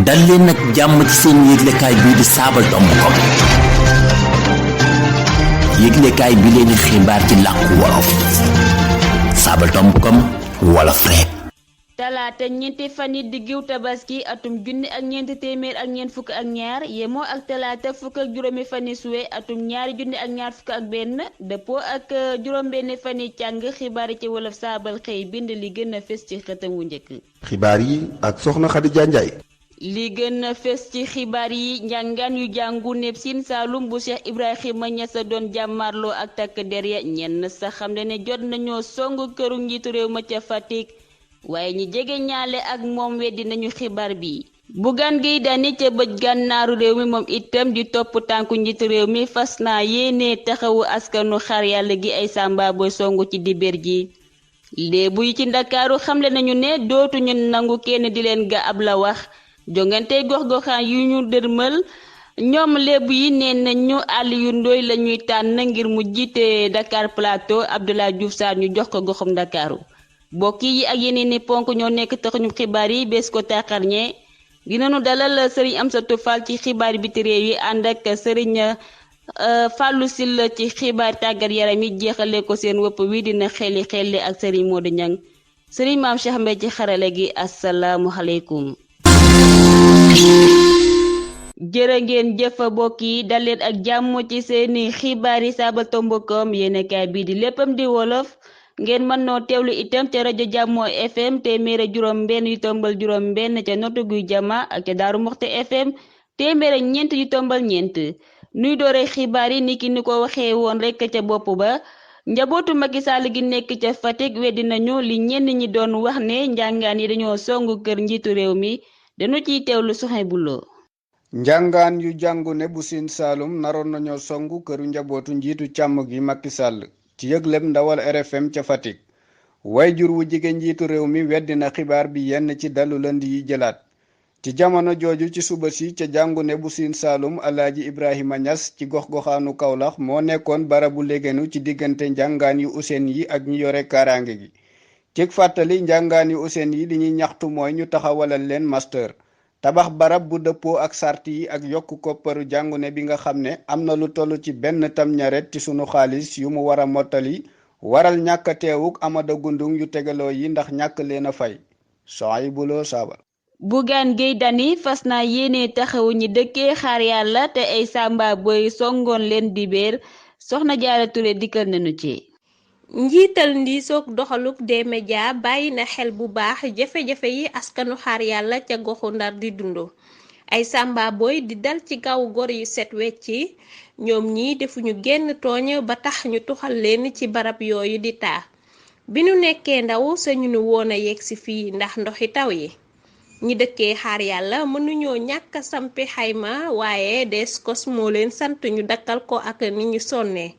dal leen nag jàmm ci seen yëglekaay bii di saabal.com yëglekaay bi leen xibaar ci làkku wolof saabal.com wolof rek. talaata ñeenti fan yi diggu tabaski atum junni ak ñeenti téeméer ak ñeent fukk ak ñaar yemoo ak talaata fukk ak juróomi fan yi suwe atum ñaari junni ak ñaar fukk ak benn dëppoo ak juróom benn fan yi càng xibaar yi ci wolof saabal xëy bind li gën a fës ci xëtam wu njëkk. xibaar yi ak soxna Khadija Ndiaye. li gën a fës ci xibaar yi njàngaan yu jàngu neeb Sine Saalum bu Cheikh Ibrahima Niass doon jàmmarloo ak takk der ya ñenn sax xam ne jot nañoo song këru njiitu réew ma ca Fatick waaye ñi jege ñaale ak moom weddi nañu xibaar bi. Bougane Gueye Dany ca bëj gànnaaru réew mi moom itam di topp tànku njiitu réew mi fas naa yéene taxawu askanu xar yàlla gi ay sàmba booy songu ci dibéer ji. léebu yi ci ndakaaru xamle nañu ne dootuñu nangu kenn di leen ga ab la wax jongante gox-goxaan yu ñu dërmal ñoom léebu yi nee nañu Aliou Ndoye la ñuy tànn ngir mu jiite Dakar Plateau Abdoulaye Diouf Sarr ñu jox ko goxum ndakaaru. mbokk yi ak yeneen i ponk ñoo nekk taxuñu xibaar yi bés ko tàqarñe dinañu dalal Serigne Amsatou Fall ci xibaar biti réew yi ànd ak Serigne Fallou Sylla ci xibaar tàggat yaram yi jeexale ko seen wëpp wi dina xeli ak Serigne Modou Niang Serigne Mame Cheikh Mbaye ci xarale gi asalaamualeykum. jërë ngeen jëf mbokk yi dal leen ak jàmm ci seeni xibaar yi saabal.com yéenekaay bii di léppam di wolof. ngeen mën noo teewlu itam ca rajo Jàmmoo FM téeméer juróom benn yu tombal juróom benn ca Notto Guy Jama ak ca Daaru Muxti FM téeméer ñeent yu tombal ñeent nuy doore xibaar yi niki ni ko waxee woon rek ca bopp ba njabootu Macky Sall gi nekk ca Fatick weddi nañu li ñenn ñi doon wax ne njàngaan yi dañoo songu kër njiitu réew mi dañu ciy teewlu soxay buloo. njàngaan yu jàngu ne bu Sine Saalum naroon nañoo songu këru njabootu njiitu càmm gi Macky Sall ci yëgleb ndawal RFM ca Fatick wayjur wu jigéen njiitu réew mi weddi na xibaar bi yenn ci dalu lënd yi jëlaat ci jamono jooju ci suba si ca jàngu ne bu Sine Saalum Alaaji Ibrahima Niass ci gox-goxaanu Kaolack moo nekkoon barabu légéenu ci diggante njàngaan yu useen yi ak ñi yore kaaraange gi cig fàttali njàngaan yu useen yi li ñuy ñaxtu mooy ñu taxawalal leen master tabax barab bu dëppoo ak sart yi ak yokku kopparu jàngune bi nga xam ne am na lu toll ci benn tam ñaret ci sunu xaalis yu mu war a mottali waral ñàkk teewuk Amada Gundung yu tegaloo yi ndax ñàkk leen a fay soxay buloo saabal. Bougane Gueye Dany fas naa yéene taxawu ñi dëkkee xaar yàlla te ay sàmba boy songoon leen dibéer soxna Jaara Touré dikkal nañu ci. njiital ndiisoog doxaluk des médias bàyyi na xel bu baax jafe-jafe yi askanu xaar yàlla ca goxu Ndar di dundu ay sàmba boy di dal ci kaw gor yu set wecci ñoom ñi defuñu genn tooñ ba tax ñu tuxal leen ci barab yooyu di taa bi nu nekkee ndaw sañu nu woon a yegsi fii ndax ndoxi taw yi ñi dëkkee xaar yàlla mënuñoo ñàkk sampi xayma waaye des kos moo leen sant ñu dakkal ko ak ni ñu sonnee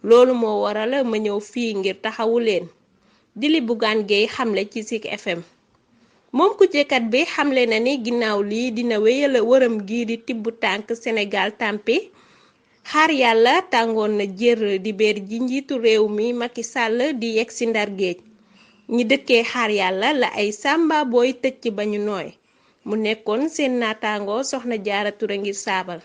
loolu moo waral ma ñëw fii ngir taxawu leen di li Bougane Gueye xamle ci Zik FM moom ku jëkkat bi xamle na ni ginnaaw lii dina wéyal wëram gii di tibb tànk Sénégal tampi xaar yàlla tàngoon na jër di béer ji njiitu réew mi Macky Sall di yegg si Ndar géej ñi dëkkee xaar yàlla la ay sàmba booy tëcc ba ñu nooy mu nekkoon seen naataango soxna Jaara Touré ngir saabal.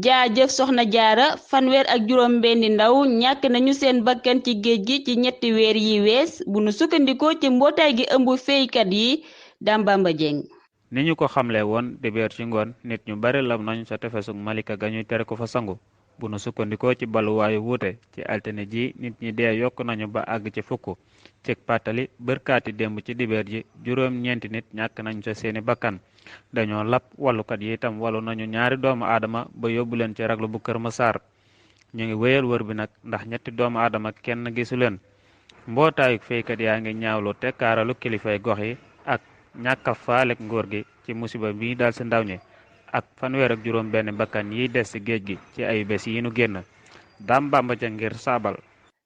jaajëf soxna jaara fanweer ak juróom benni ndaw ñàkk nañu seen bakkan ci géej gi ci ñetti weer yi wees bu nu sukkandikoo ci mbootaay gi ëmb feykat yi Dambamba Dieng. ni ñu ko xamle woon dibéer ci ngoon nit ñu bari lam nañ sa tefesug Malika ga ñuy tere ko fa sangu bu nu sukkandikoo ci baluwaayu wuute ci altine ji nit ñi dee yokk nañu ba àgg ci fukk cig pàttali bërkaati démb ci dibéer ji juróom ñeenti nit ñàkk nañu sa seeni bakkan dañoo lap wallukat yi itam wallu nañu ñaari doomu aadama ba yóbbu leen ci raglu bu Kër Masaar ñu ngi wéyal wër bi nag ndax ñetti doomu aadama kenn gisu leen mbootaayu feykat yaa ngi ñaawlu tekkaaralu kilifay gox yi ak ñàkk a faalek nguur gi ci musiba bi dal ci ndaw ñi ak fanweer ak juróom benn bakkan yiy des ci géej gi ci ay bés yi nu génn Dambamba ca ngir saabal.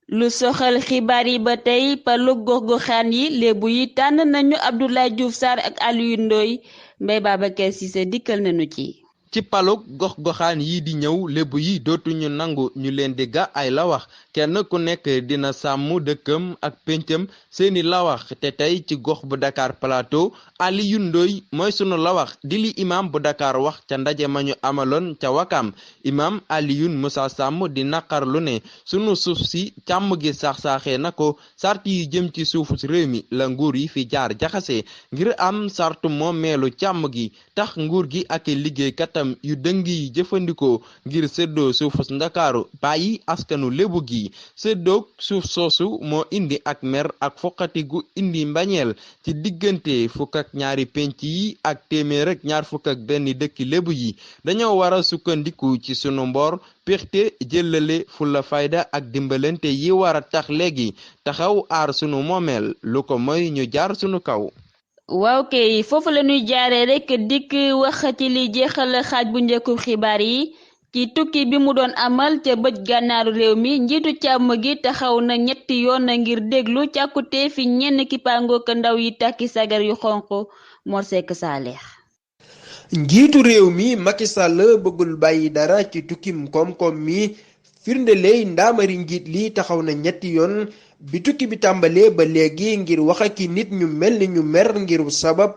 lu soxal xibaar yi ba tey palu gox-goxaan yi léebu yi tànn nañu Abdoulaye Diouf Sarr ak Aliou Ndoye Mbaye Babacar Cissé dikkal nañu ci. ci palug gox-goxaan yi di ñëw lébu yi dootuñu nangu ñu leen di ga ay lawax kenn ku nekk dina sàmm dëkkam ak péncam seeni lawax te tey ci gox bu Dakar Plateau Aliou Ndoye mooy sunu lawax di li imam bu Dakar wax ca ndaje ma ñu amaloon ca Wakam imam Alioune Moussa Samb di naqarlu ne sunu suuf si càmm gi saax-saaxee na ko sart yi jëm ci suufu réew mi la nguur yi fi jaar jaxase ngir am sartu moomeelu càmm gi tax nguur gi ak liggéeykatam yu dëng yi jëfandikoo ngir séddoo suufus Ndakaaru bàyyi askanu lébu gi séddoog suuf soosu moo indi ak mer ak foqati gu indi mbañeel ci diggante fukk ak ñaari penc yi ak téeméer ak ñaar fukk ak benn dëkki lébu yi dañoo war a sukkandiku ci sunu mboor pexte jëlale fulla fayda ak dimbalante yi war a tax léegi taxaw aar sunu moomeel lu ko mooy ñu jaar sunu kaw. waaw kay foofu la ñuy jaaree rek dikk wax ci li jeexal xaaj bu njëkku xibaar yi ci tukki bi mu doon amal ca bëj gànnaaru réew mi njiitu càmm gi taxaw na ñetti yoon ngir déglu càkkute fi ñenn kippaangook ndaw yi takki sagar yu xonq Mor Seck Saaleex. njiitu réew mi Macky Sall bëggul bàyyi dara ci tukkim koom-koom mi firndeley ndaamari njiit li taxaw na ñetti yoon bi tukki bi tàmbalee ba léegi ngir wax ak nit ñu mel ni ñu mer ngir sabab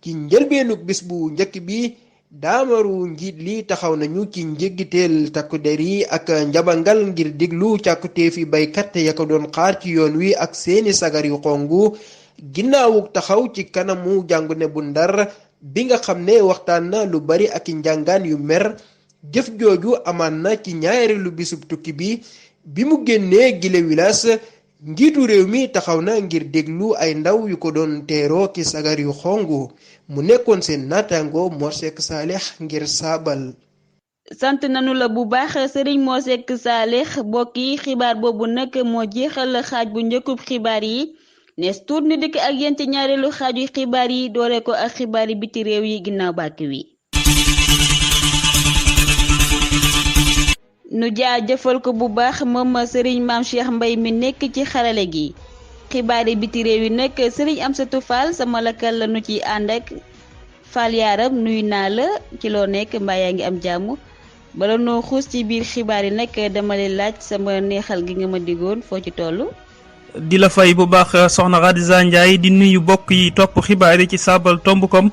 ci njëlbeenug bis bu njëkk bi daamaru njiit li taxaw nañu ci njéggiteel takku der yi ak njabangal ngir diglu càkkuteefi baykat ya ko doon xaar ci yoon wi ak seeni sagar yu xongu ginnaawuk taxaw ci kanamu jàngune bu Ndar bi nga xam ne waxtaan na lu bari ak njàngaan yu mer jëf jooju amaan na ci ñaareelu bisub tukki bi mu génnee gile wilaas njiitu réew mi taxaw na ngir déglu ay ndaw yu ko doon teeroo ki sagar yu xongu mu nekkoon seen naataango Mor Seck Saaleex ngir saabal. sant nanu la bu baax Serigne Mor Seck Saaleex mbokk yi xibaar boobu nag moo jeexal xaaj bu njëkkub xibaar yi nees tuut ni dikk ak yéen ci ñaareelu xaaju xibaar yi doore ko ak xibaar yi biti réew yi ginnaaw bàkk wi. nu jaajëfal ko bu baax moom Serigne Mame Cheikh Mbaye mi nekk ci xarale gi xibaari biti réew yi nag Serigne Amsatou Fall sama lakkal la nu ci ànd ak Fall yaaram nuy naa la ci loo nekk mbaa yaa ngi am jàmm bala noo xuus ci biir xibaar yi nag dama lay laaj sama neexal gi nga ma digoon foo ci toll. di la fay bu baax soxna Khadija Ndiaye di nuyu bokk yi topp xibaar yi ci saabal tomb.com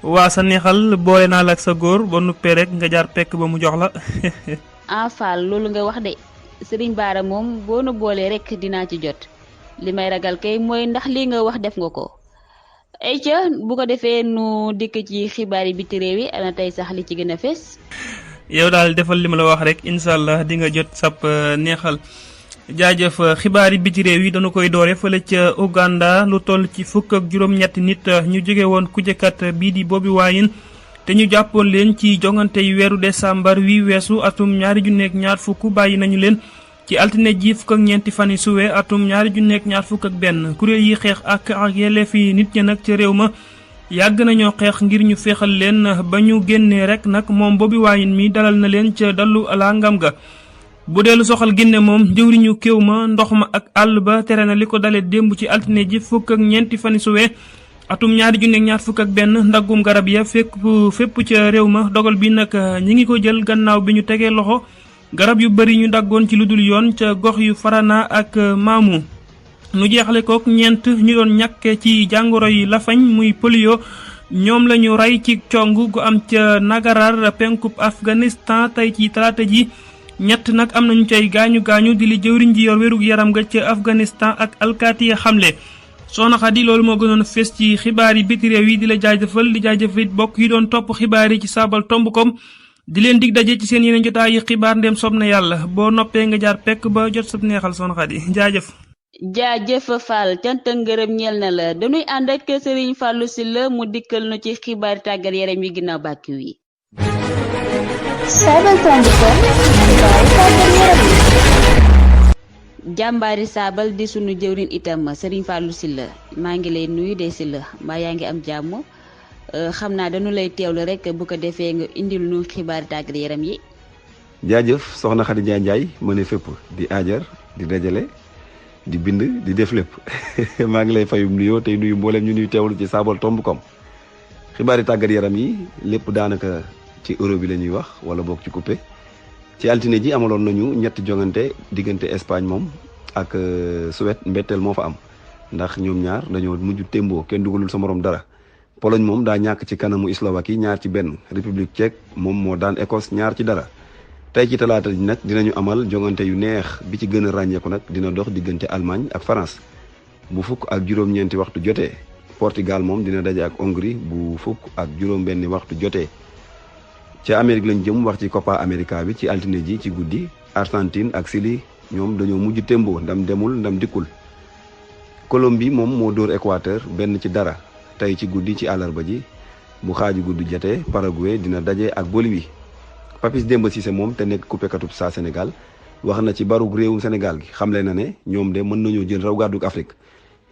waa sa neexal boole naa la ak sa góor ba nuppee rek nga jaar pekk ba mu jox la. Fall loolu nga wax de Serigne Bara moom boo nu boolee rek dinaa ci jot li may ragal kay mooy ndax lii nga wax def nga ko. ayca bu ko defee nu dikk ci xibaar yi biti réew yi ana tey sax li ci gën a fees. yow daal defal li ma la wax rek incha allah di nga jot sab neexal. jaajëf xibaar yi biti réew yi dañu koy doore fële ca Uganda lu toll ci fukk ak juróom-ñetti nit ñu jóge woon kujekat bii di Bobi Wine te ñu jàppoon leen ci jongante yu weeru décembre wi weesu atum 2020 bàyyi nañu leen ci altine ji fukk ak ñeenti fan yi suwe atum 2021 kuréel yi xeex ak yelleefi nit ña nag ca réew ma yàgg nañoo xeex ngir ñu feexal leen ba ñu génnee rek nag moom Bobi Wine mi dalal na leen ca dallu la ngam ga. bu deelu soxal Ginne moom jëwriñu kéew ma ndox ma ak àll ba tere na li ko dalee démb ci altine ji fukk ak ñeenti fan yi suwe atum 2021 ndaggum garab ya fépp ca réew ma dogal bi nag ñi ngi ko jël gannaaw bi ñu tegee loxo garab yu bari ñu daggoon ci lu dul yoon ca gox yu Farana ak Maamu. nu jeexale kook ñeent ñu doon ñàkke ci jàngoro yi lafañ muy polio ñoom lañu rey ci cong gu am ca Nagarar penkub Afghanistan tey ci talaata ji ñett nag am nañu cay gaañu di li jëwriñ ji yor wérug yaram nga ca Afghanistan ak alkaati ya xamle. soxna Xadi loolu moo gënoon fees ci xibaar yi biti réew yi di la jaajëfal di jaajëfal it bokk yi doon topp xibaar yi ci saabal tomb.com di leen dig daje ci seen yeneen jotaay yi xibaar ndem soob na yàlla boo noppee nga jaar pekk ba jot sab neexal soxna Xadi jaajëf Fall cant ngërëm ñeel na la dañuy ànd ak Serigne Fallou Sylla mu dikkal nu ci xibaar tàggat yaram yi ginnaaw bàkk wi. jàmbaari saabal di sunu jëwrin itam Serigne Fallou Sylla maa ngi lay nuyu de Sylla mbaa yaa ngi am jàmm xam naa dañu lay teewlu rek bu ko defee nga indil nu xibaari tàggat yaram yi. jaajëf soxna Khadija Ndiaye ma ne fépp di aajar di dajale di bind di def lépp maa ngi lay fayum nuyoo tey nuyu mboolem ñu nuy teewlu ci saabal tomb.com xibaari tàggat yaram yi lépp daanaka ci euro bi la ñuy wax wala boog ci coupé ci altine ji amaloon nañu ñetti jongante diggante Espagne moom ak Suède mbetteel moo fa am ndax ñoom ñaar dañoo mujj témboo kenn dugalul sa morom dara. Pologne moom daa ñàkk ci kanamu Slovaquie 2-1 République tchèque moom moo daan Écosse 2-0 tey ci talaata ji nag dinañu amal jongante yu neex bi ci gën a ràññeeku nag dina dox diggante Allemagne ak France bu fukk ak juróom-ñeenti waxtu jotee Portugal moom dina daje ak Hongrie bu fukk ak juróom-benni waxtu jotee. ca Amérique lañ jëm wax ci Copa América bi ci altine ji ci guddi Argentine ak Chili ñoom dañoo mujj témboo ndam demul ndam dikkul. Colombie moom moo dóor Équateur 1-0 tey ci guddi ci àllarba ji bu xaaju guddi jotee Paraguay dina daje ak Bolivie. Papis Demba Cissé moom te nekk coupékatub saa Sénégal wax na ci barug réewum Sénégal gi xamle na ne ñoom de mën nañoo jël raw gàddug Afrique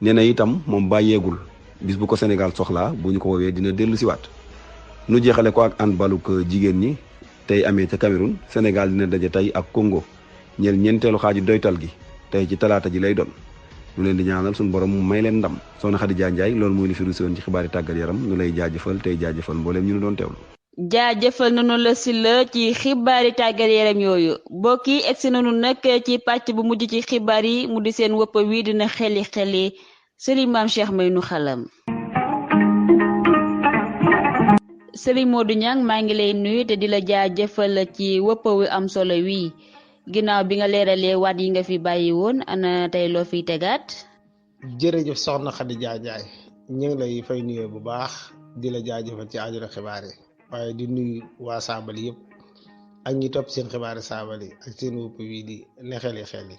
nee na itam moom bàyyeegul bis bu ko Sénégal soxlaa bu ñu ko woowee dina dellu siwaat. nu jeexale ko ak handballuk jigéen ñi tey amee ca Cameroun Sénégal dina daje tey ak Congo ñeel ñeenteelu xaaju doytal gi tey ci talaata ji lay doon. ñu leen di ñaanal suñu borom mu may leen ndam soxna Khadija Ndiaye loolu mooy li fi ruusi woon ci xibaari tàggat yaram ñu lay jaajëfal tey jaajëfal mbooleem ñu doon teewlu. jaajëfal nañu la si la ci xibaari tàggat yaram yooyu mbokk yi egsi nañu nag ci pàcc bu mujj ci xibaar yi mu di seen wëpp wi dina xeli Serigne Mame Cheikh may nu xalam. Serigne Modou Niang maa ngi lay nuyu te di la jaajëfal ci wëpp wi am solo wi ginnaaw bi nga leeralee waat yi nga fi bàyyi woon ana tey loo fiy tegaat. jërëjëf soxna Khadija Ndiaye ñu ngi lay fay nuyoo bu baax di la jaajëfal ci àjjana xibaar yi waaye di nuyu waa Saabali yëpp ak ñi topp seen xibaari Saabali ak seen wëpp wi di ne xel yi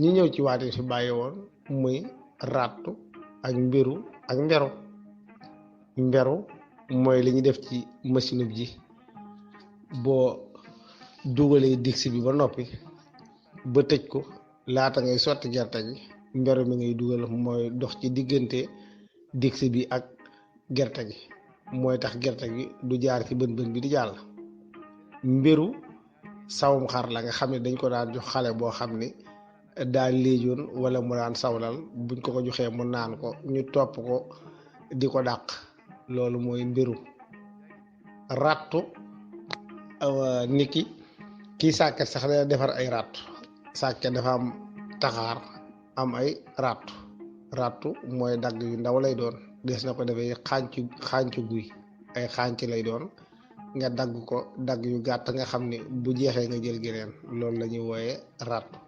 ñu ñëw ci waat yi fi bàyyi woon muy rattu ak mbiru ak mberu mooy li ñu def ci machine ji boo dugalee diksi bi ba noppi ba tëj ko laata ngay sotti gerte gi mberu mi ngay dugal mooy dox ci diggante diksi bi ak gerte gi mooy tax gerte gi du jaar ci bën bi di jàll. mbiru sawum xar la nga xam ne dañ ko daan jox xale boo xam ni daan léejoon wala mu daan sawlal buñ ko joxee mu naan ko ñu topp ko di ko dàq loolu mooy mbiru. rattu niki kii sàkket sax dana defar ay rattu sàkket dafa am taxaar am ay rattu mooy dagg yu ndaw lay doon des na ko defee xàncu guy ay xànc lay doon nga dagg ko dagg yu gàtt nga xam ne bu jeexee nga jël geneen loolu la ñuy wooyee rattu.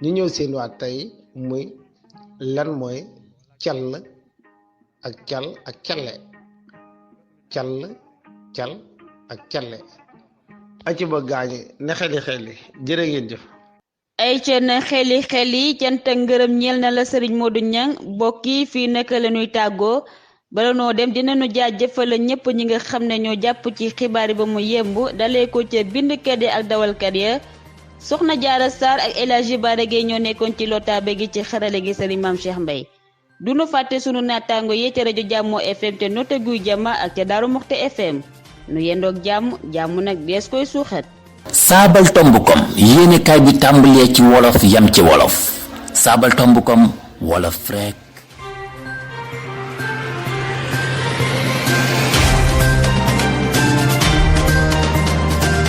ñu ñëw seen waat tey muy lan mooy call ak cal ak calle cal ak calle aci ba gaañi ne xeli jërë ngeen jëf. ay ca na xeli cant ak ngërëm ñeel na la Serigne Modou Niang bokki fii naka la ñuy tàggoo bala noo dem dinañu jaajëfal ñëpp ñi nga xam ne ñoo jàpp ci xibaar yi ba mu yemb dalee ko ca bindkat yi ak dawalkat ya soxna Jaara Sarr ak El Hadji Bara Gueye ñoo nekkoon ci lotaabe gi ci xarale gi Serigne Mame Cheikh Mbaye du nu fàtte sunu naataango yi ca rajo Jàmmoo FM te nota guy jama ak ca Daaru Muxti FM nu yendoog jàmm nag dees koy suuxat. saabal tombukom yéenekaay bi tàmbalee ci wolof yam ci wolof saabal tombukom wolof rek